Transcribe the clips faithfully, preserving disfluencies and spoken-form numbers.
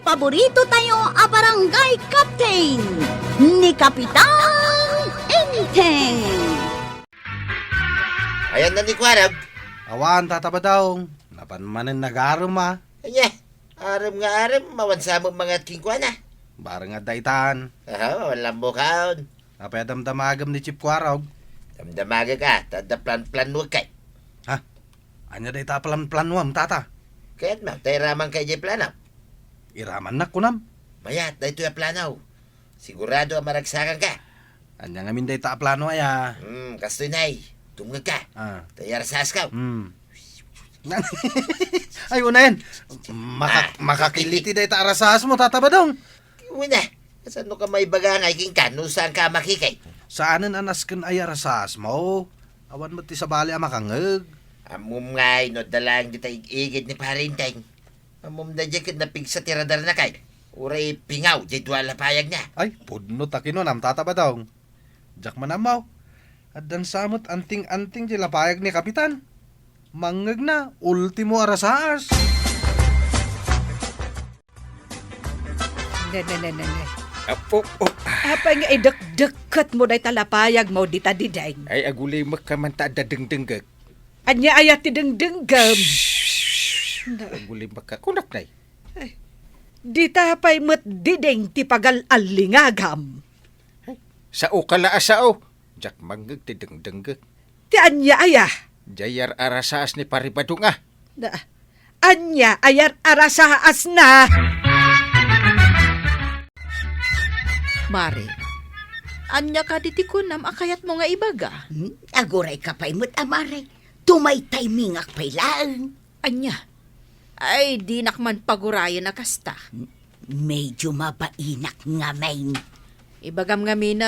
Paborito tayo a barangay captain, ni Kapitan Enteng. Ayan na ni Kuarog. Awan, Tata Badong. Napan manen nagarem, a. Anya, arem nga arem, awan sa met mangat kenkuana. Bareng adda itan. Aha, awan lambukaon. Apay a damdamagem ni Chief Kuarog? Damdamagek a, ta adda plan-planuek kay. Ha? Anya dayta a plan-planuam, Tata? Kayatmo, ta iramanka idiay plano. Iramannak, kunam? Mayat, daytoy a plano. Sigurado a maragsakanka. Anya ngamin dayta a plano aya? Hmm, kastoy nay. Tumngegka. Ah. Ta iyarasasko. Hmm. Ay, unayen. Maka-, Ah. makakiliti dayta a rasaasmo, Tata Badong. Una, kasano ka maibaga nga ikinka no saanka a makikay? Saanen a nasken a iyarasaasmo. Awan met ti sabali a makangngeg. Ammom ngay no adda laeng dita ig-igid ni Pare Enteng. Ammom daydiay ket napigsa ti radarna kay. Uray pingaw diay dua a lapayagna. Ay, pudno ta kinunam, Tata Badong. Diak man ammo. Addan sa met anting-anting diay lapayag ni Kapitan. Mangngegna, ultimo a rasaas. Ne, ne, ne, ne, ne. Apo, oh. Apay nga idekdekketmo dayta lapayagmo dita, Dideng? Ay, agulimekka man ta adda dengdenggek. Ania aya ti dengdenggem? Agulimekka. Kunak, nay. Ay, dita pay met, Dideng, ti pagal-allingagam. Ay, sao ka la a sao. Diak mangngeg ti dengdenggek. Ti ania aya? Diay ar-arasaas ni Pare Badong a. Na, ania a ar-arasaasna? Mare, ania kadi ti kunam a kayatmo nga ibaga? Hmm? Agurayka pay met a, Mare. Tumaytaymingak pay laeng. Ania? Ay, dinak man pagurayen a kasta. M-, medyo mabainak ngamin. Ibagam ngamin,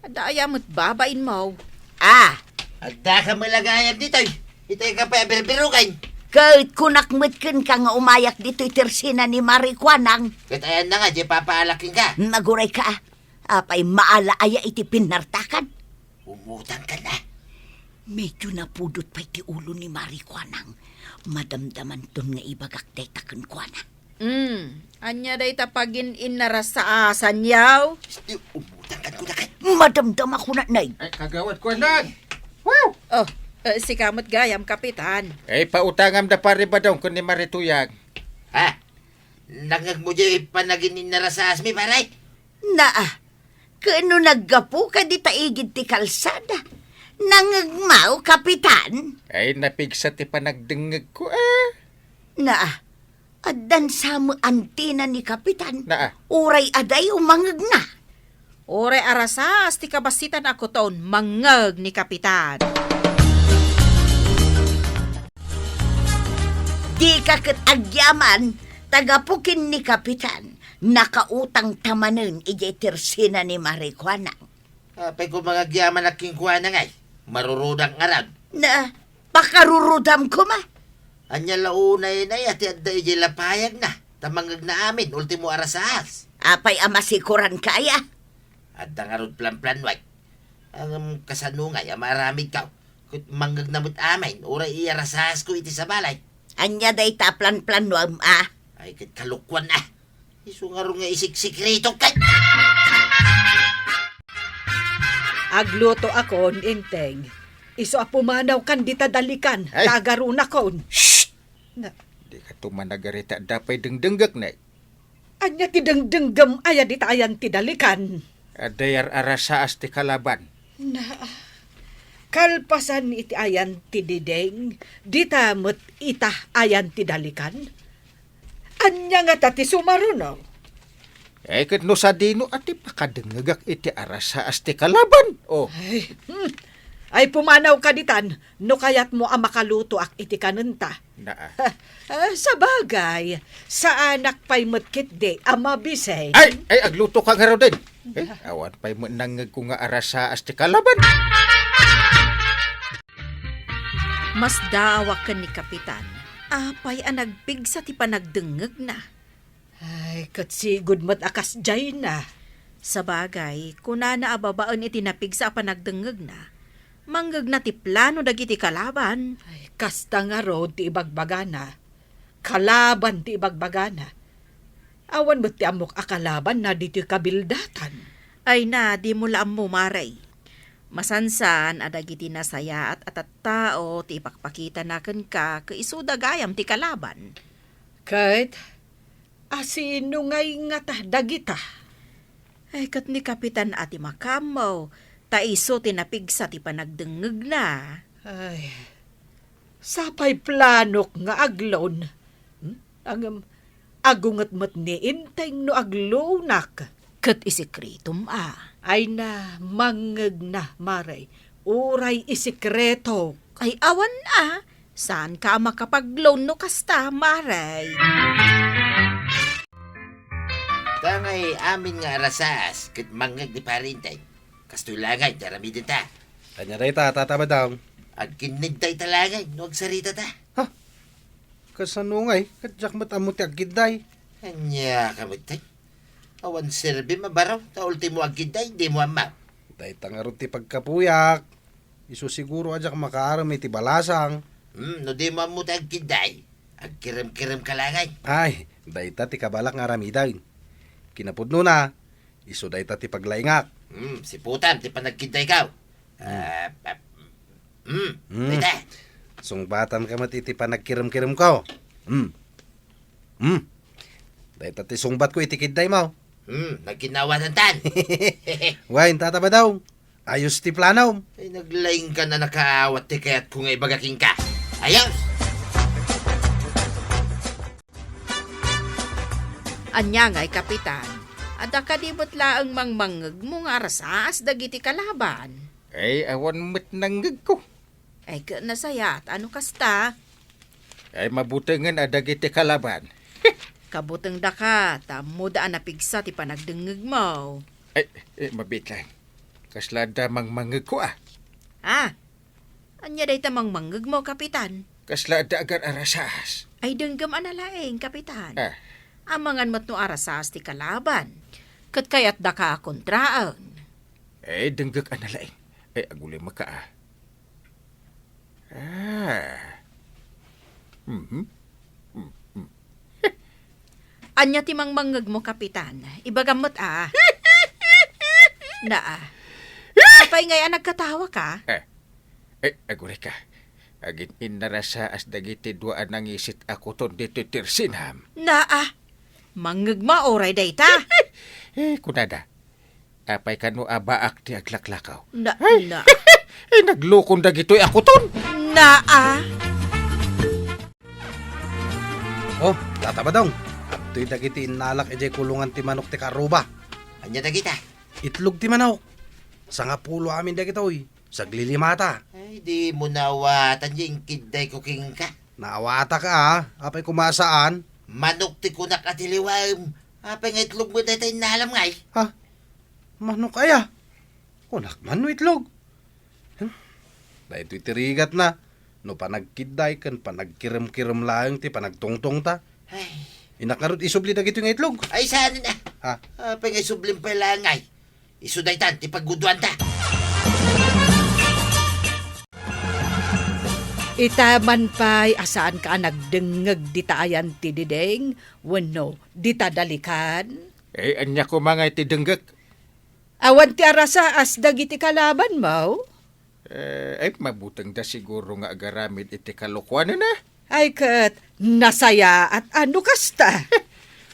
adda aya met babainmo? Ah! Addaka met la gayam ditoy. Itay ka pay a birbiruken. Ket kunak met kenka nga umayak ditoy tersena ni Mare Kuanang. Ket ayanna nga, diay papaalak kenka. Nagurayka, a. Apay maala aya iti pinnartakan? Umutangkan a. Medyo napudot pay ti ulo ni Mare Kuanang. Madamdamanton nga ibagak dayta kenkuana. Mm, ania dayta pagin-innarasaasanyo? Umutangkan kunakay. Madamdama kunaknay. Ay, Kagawad Kuanang! Wow! Oh, eh, sika met gayam, Kapitan. Ay, pautangam da Pare Badong ken ni Mare Tuyang. Ha? Nangngegmo diay panagin-innarasaasmi, pare? Naa, ket no naggapuka dita igid ti kalsada, nangngegmo, Kapitan? Ay, napigsa ti panagdengngegko, a. Naa, addan sa met antina ni Kapitan. Naa. Uray adayo mangngegna. Uray arasaas ti kabassitan a kuton, mangngeg ni Kapitan. Dika ket agyaman, ta gapu ken ni Kapitan, nakautangta manen idiay tersena ni Mare Kuanang. Apay koma nga agyamanak kenkuana ngay? Marurudak ngarud. Na, pakarurudam koma. Ania la unay nay a ti adda idiay lapayagna, ta mangngegna amin, ultimo arasaas. Apay a masikoranka aya? Adda ngarud planplanuek. Ngem kasano ngay a maaramidko? Ket mangngegna met amin, uray iyarasaasko iti sabali. Ania dayta a planplanuam a? Ay, ket kalokuan a. Isu ngarud nga isiksikreto ket. Aglutoakon, Enteng. Isu a pumanawkan dita dalikan, Ay! Tagarunakon. Shh! Na- Dika tumanag ita, adda pay dengdenggek, ne. Ania ti dengdenggem aya dita ayan ti dalikan? Adda ar-arasaas ti kalaban. Na, kalpasan iti ayan ti Dideng, dita met ita ayan ti dalikan? Ania ngata ti sumaruno? Eh, ket no sadino a ti pakadengngegak iti arasaas ti kalaban? Oh. Ay, hmm. Ay, pumanawka ditan, no kayatmo a makalutoak iti kanenta. Naa. Ah, sabagay, saanak pay met ketdi a mabiseng. Ay, ay, aglutoka ngaruden. Eh, awan pay met nangngegko nga arasaas ti kalaban. Masdaawak ken ni Kapitan. Apay a nagpigsa ti panagdengngegna? Ay, ket sigud met a kasdiayna. Sabagay, kunana a babaen iti napigsa a panagdengngegna, mangngegna ti plano dagiti kalaban. Ay, kasta ngarud ti ibagbagana. Kalaban ti ibagbagana. Awan met ti ammok a kalabanna ditoy kabildatan. Ay na, dimo la ammo, Mare. Masansan a dagiti nasayaat a tattao ti ipakpakitana kenka ket isuda gayam ti kalaban. Ket asino ngay ngata dagita? Ay, ket ni Kapitan a ti makaammo, ta isu ti napigsa ti panagdengngegna. Ay, sapay planok nga aglown. Hmm? Ngem, agunget met ni Enteng no aglownak. Ket isekretom a. Ay na, mangngegna, Mare. Uray isekreto. Ay, awan a. Saanka a makapagloan no kasta, Mare. Ta ngay amin nga arasaas ket mangngeg ni Pare Enteng. Kastoy la ngay ti aramidenta. Ania dayta, Tata Badong? Agkinneg dayta la ngay no agsaritata. Ha? Kasano ngay? Ket diak met ammo ti agkidday. Ania ka met, tay? Awan serbim a baro, ta ultimo agkidday, dimo ammo. Dayta ngarud ti pagkapuyak. Isu siguro a diak makaaram iti balasang. Hmm, no dimo ammo ti agkidday, agkiremkirem ka la ngay. Ay, dayta ti kabalak nga aramiden. Kinapudnona, isu dayta ti paglaingak. Hmm, siputam ti panagkiddayko. Hmm. Ah, ah, hmm, hmm. Dayta. Sungbatanka met iti panagkiremkiremko. Hmm. Hmm. Dayta ti sungbatko iti kiddaymo. Hmm, nagkinnawatantan. Wen, Tata Badong. Ayos ti planom. Ay, naglaingka a nakaawat ti kayatko nga ibaga kenka. Ayos! Ania ngay, Kapitan? Adda kadi met laeng mangmangngegmo nga arasaas dagiti kalaban? Ay, awan met nangngegko. Ay, ket nasayaat a no kasta. Ay, mabutengen a dagiti kalaban. Kabutengdaka, ta ammoda a napigsa ti panagdengngegmo. Ay, eh, mabiit laeng. Kasla adda mangmangngegko a. Ah, ania dayta mangmangngegmo, Kapitan? Kasla adda agar-arasaas. Ay, denggem a nalaing, Kapitan. Ah. Amangan met no arasaas ti kalaban. Ket kayatdaka a kontraen. Eh, denggek a nalaing. Eh, agulimaka a. Ah. Mhm. Mhm. Ania ti mangmangngegmo, Kapitan? Ibagam met a. Naa. Apay ngay a nagkatawaka? Eh, eh, agurayka. Agin-innarasaas dagiti dua a nangisit a kuton ditoy tersinam. Naa. Mangngegmo uray dayta? Eh, kunada, apay kano a baak ti aglaklakaw? Na, ay, na. Ay, naglukon dagitoy a kuton. Naa. Oh, Tata Badong, adtoy dagiti innalak idiay kulungan ti manok ti karuba. Ania dagita? Itlog ti manok. Sangapulo amin dagitoy. Saglilimata. Ay, dimo naawatan ti inkiddayko kenka. Naawatak a, apay koma a saan? Manok ti kunak a ti liwem. Apay nga itlog met dayta innalam ngay? Ha? Manok aya? Kunak man no itlog? Hmm? Daytoy ti rigatna, no panagkidday ken panagkiremkirem laeng ti panagtungtongta. Ay. Innak ngarud isubli dagitoy nga itlog. Ay, saan na? Ha? Apay nga isublim pay laeng ngay? Isu daytan ti pagguduanta. Ita man pay a saanka a nagdengngeg dita ayan ti diding wenno dita dalikan? Eh, ania koma nga iti denggek? Awan ti arasaas dagiti kalabanmo? Eh, ay, mabutengda siguro nga agaramid iti kalokuanana. Ay, ket nasayaat a no kasta.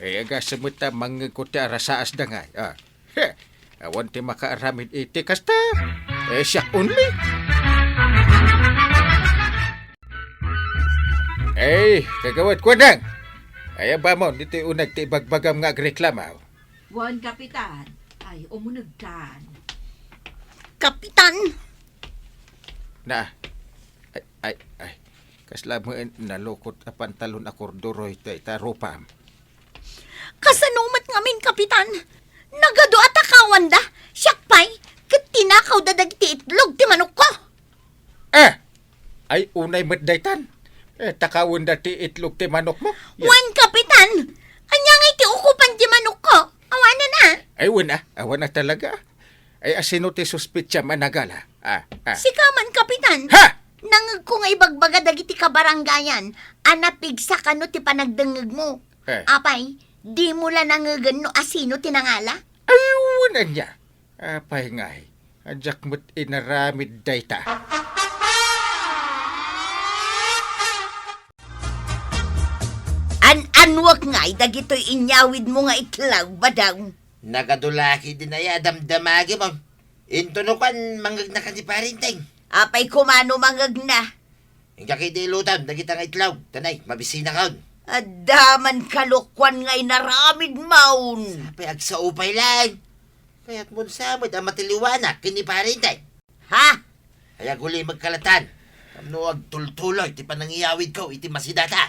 Eh, agasem met ta mangngegko ti arasaasda ngay. Ah. Heh, awan ti makaaramid iti kasta. Eh, siak only. Eh, Kagawad Kuanang. Ay, abamon, ditoy uneg ti ibagbagam nga agreklamo. Wen, Kapitan. Ay, umunegkan. Kapitan! Na, ay, ay, ay. Kasla met nalukot a pantalon a korduroy dayta rupam. Kasano met ngamin, Kapitan? Nagadu a takawanda, siak pay, ket tinakawda dagiti itlog ti manokko. Eh! Ay, unay met daytan. Eh, takawenda ti itlog ti manokmo. Ya. Wen, Kapitan! Ania ngay ti ukupan ti manokko? Awanen a? Ay, wen a. Awan a talaga. Ay, asino ti suspetsam a nagala? Ah, ah. Sika man, Kapitan. Ha! Nangngegko nga ibagbaga dagiti kabarangayan a napigsa kano ti panagdengngegmo. Eh. Apay, Dimo la nangegen no asino ti nangala? Ay, wen ania. Apay ngay, a diak met inaramid dayta. An-annuak ngay dagitoy inyawidmo nga itlog, Badong? Nagadu la ketdin aya a damdamagem. Intono kuan, mangegnaka ni Parinteng. Apay koma no mangegna? Inka ketdi ilutam dagita nga itlog, ta nay, mabisinakon. Adda man kalokuan nga inaramidmon. Sapay agsao pay laeng. Kayatmon sa met a matiliwanak ken ni Parinteng. Ha? Ay, agulimegka latan. Tapno agtultuloy ti panangiyawidko iti masidata.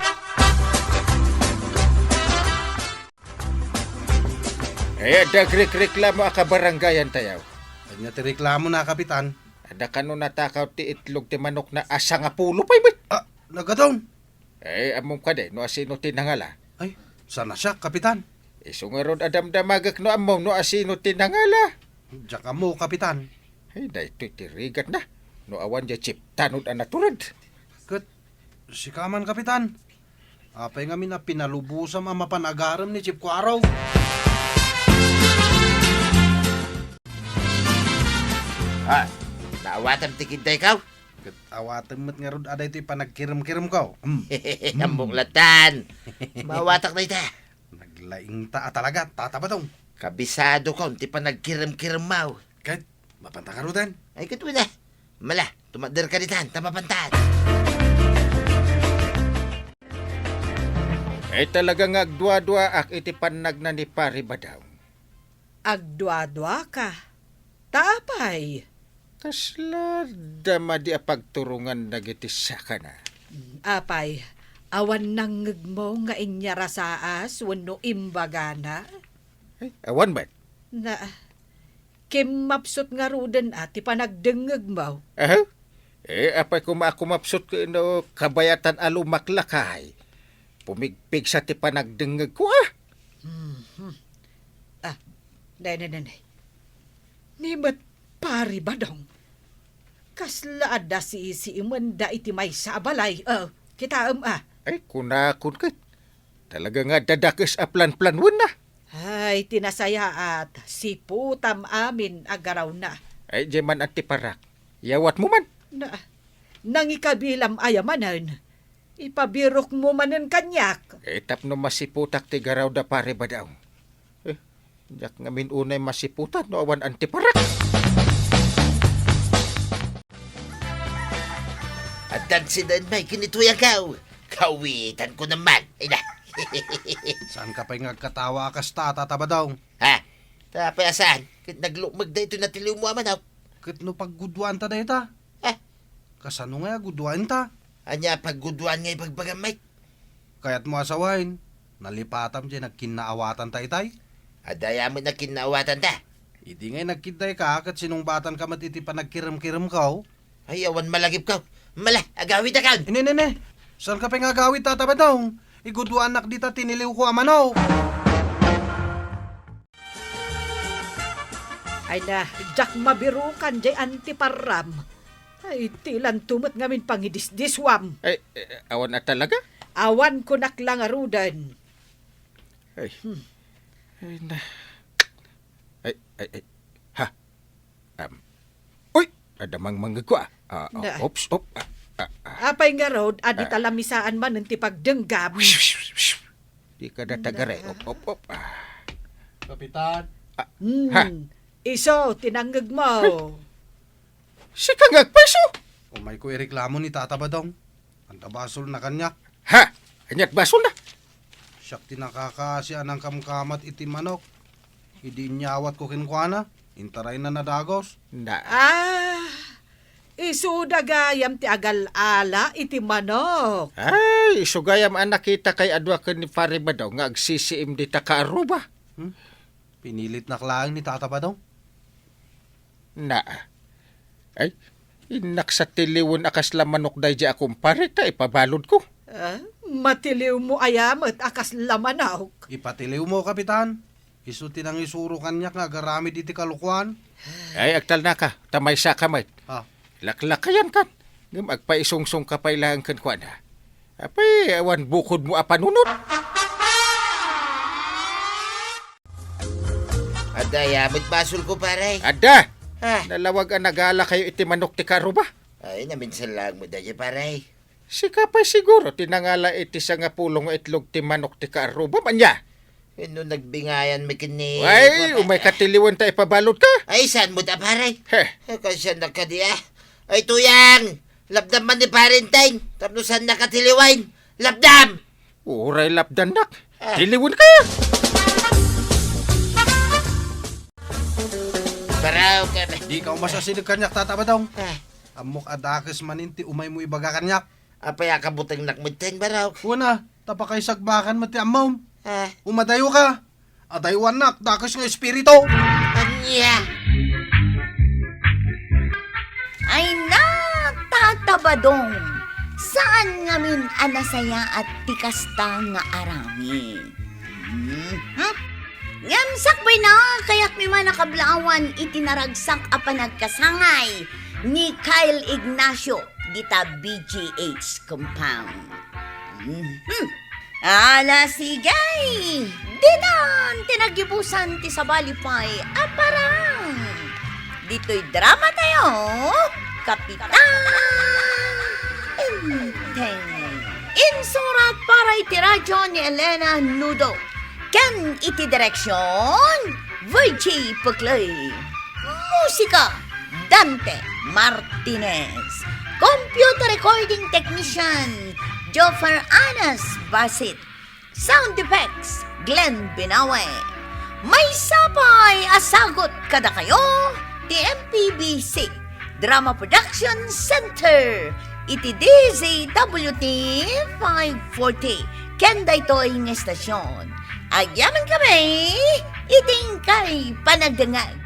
Ay, adda agrekreklamo a kabarangayantayo. Ania ti reklamona, Kapitan? Adda kano natakaw ti itlog ti manokna a sangapulo pay met. Ah, nagadon. Eh, ammom kadi no asino ti nangala? Ay, saan a siak, Kapitan? Isu ngarud a damdamagek no ammom no asino ti nangala. Diak ammo, Kapitan. Ay, daytoy ti rigatna. No awan diay chip tanod a natured. Ket sika man, Kapitan. Apay ngamin a pinalubosam a mapan agarem ni Chip Kuaraw? Ha? Naawatam ti kiddayko? Ket awatem met ngarud a daytoy panagkiremkiremko. Hmm. Ammok latan. Maawatak dayta. Naglaingta a talaga, Tata Badong. Kabisadokon ti panagkiremkiremmo. Ket mapanta ngaruden? Ay, ket wen a. Mala, tumadderka ditan, ta mapantan. Ay, talaga nga agduaduaak iti pannagna ni Pari Badong. Agduaduaka? Ta apay? Kasla adda madi a pagturongan dagiti sakana. Mm, apay, awan nangngegmo nga inyarasaas wenno imbagana? Ay, awan met. Na, kimmapsut ngaruden a ti panagdengngegmo. Aha? Eh, apay koma a kumapsut ken no kabayatan a lumaklakay? Pumigpigsa ti panagdengngegko, a? Mhm. Ah, nay, nay, nay, nay. Ni met Pari Badong. Kasla adda siisiimenda iti maysa a balay. Oh, kitaem, a. Ay, kunakon ket. Talaga nga dadakes a planplanwenna. Ay, ti nasayaat, siputam amin a garawna. Ay, diay man-antiparak. Yawatmo man. Na, nangikabilam aya manen. Ipabirokmo manen kaniak. Eh, tapno masiputak ti garaw da Pari Badong. Eh, diak ngamin unay masiputan no awan antiparak. Addan siden may kinituyankaw. Kawitanko naman. Ay na. Saanka pay nga agkatawa a kasta, Tata Badong? Ha? Ta apay a saan? Ket naglukmeg daytoy natiliwmo a manok. Ket no pagguduanta dayta? Ha? Kasano nga aguduanta? Ania a pagguduan nga ibagbagam, Mike? Kayatmo a sawen, nalipatam diay nagkinnaawatanta itay? Adda aya met nagkinnaawatanta? Idi ngay nagkiddayka ket sinungbatanka met iti panagkiremkiremko. Ay, awan malagipko. Mala, agawidakon. Ini, ini, ini. Saanka pay nga agawid, Tata Badong? Iguduanak dita tiniliwko a manok. Ay na, diak mabirukan diay antiparam. Ay, dilanto met ngamin pangidisdiswam. Ay, eh, awan a talaga? Awan kunak la ngaruden. Ay. Hmm. Ay na. Ay, ay, ay. Ha? Am. Uy! Adda mangmangngegko, a. Ah, oh, Na. Oops, op. Ah, ah, ah. Apay ngarud, a dita Ah. lamisaan manen ti pagdenggam. Dika da tagaray. Na. Op, op, op. Ah. Kapitan. Ah. Hmm. Ha? Isu, ti nangngegmo. Sika nga agpayso? Umayko ireklamo ni Tata Badong. Anta basolna kaniak? Ha? Aniat basolna? Siak ti nakakaasi a nangkamkamat iti manok. Idi inyawatko kenkuana, intarayna nadagos. Na. Ah, isuda gayam ti agal-ala iti manok. Ay, isu gayam a nakitakay a dua ken ni Pari Badong nga agsisiim dita kaaruba. Hmm? Pinilitnak laeng ni Tata Badong. Na. Ay, innak sa tiliwen a kasla manok daydiay a kumpare ta ipabaludko. Ah, matiliwmo aya met a kasla manok? Ipatiliwmo, Kapitan. Isu ti nangisuro kaniak nga agaramid iti kalokuan. Ay, agtalnaka, ta maysaka met. Ah. Laklakayankan, ngem agpaisungsongka pay laeng kenkuana. Apay, awan bukodmo a panunot? Adda aya met basolko, pare. Adda! Ah. Nalawag a nagalakayo iti manok ti kaarruba? Ay, naminsan laeng met dayta, pare. Sika pay siguro ti nangala iti sangapulo nga itlog ti manok ti kaarruba, ania? Wenno nagbingayan mi ken ni Ay, Papa. Umay katiliwan ta ipabaludka. Ay, saan met a, pare? He. Ay, kasyan na kadi, ah. Ay, Tuyang! Lapdam man ni Parenteng, tapno saan na katiliwan. Lapdam! Uray lapdannak. Ah. Tiliwanka! Baraw ka na. Dika umasasideg kaniak, Tata Badong. Ah. Ammok a dakes manen ti umaymo ibaga kaniak. Apay a kabutengnak metten, Baraw? Kuna, ta pakaisagbakan met ti ammom. Ah. Umadayoka. Adaywannak dakes nga espiritu. Ania? Ay na, Tata Badong, saan ngamin a nasayaat ti kasta nga aramid. Mhm. Ngem sakbay na, kayatmi man a kablaawan iti naragsak a panagkasangay ni Kyle Ignacio dita B G H compound. Mhm. Ala, sige! Ditan ti naggibusan ti sabali pay a parang. Ditoy drama tayo, Kapitan Enteng. Insurat para iti radyo ni Elena Nudo. Ken iti direksyon, Virgie Puclay. Musika, Dante Martinez. Computer recording technician, Joffer Anas Basit. Sound effects, Glenn Binawe. Maysa pay a sagut kadakayo ti M P B C Drama Production Center iti D Z W T five forty ken daytoy nga estasyon. Agyamankami iti inkay panagdengngeg.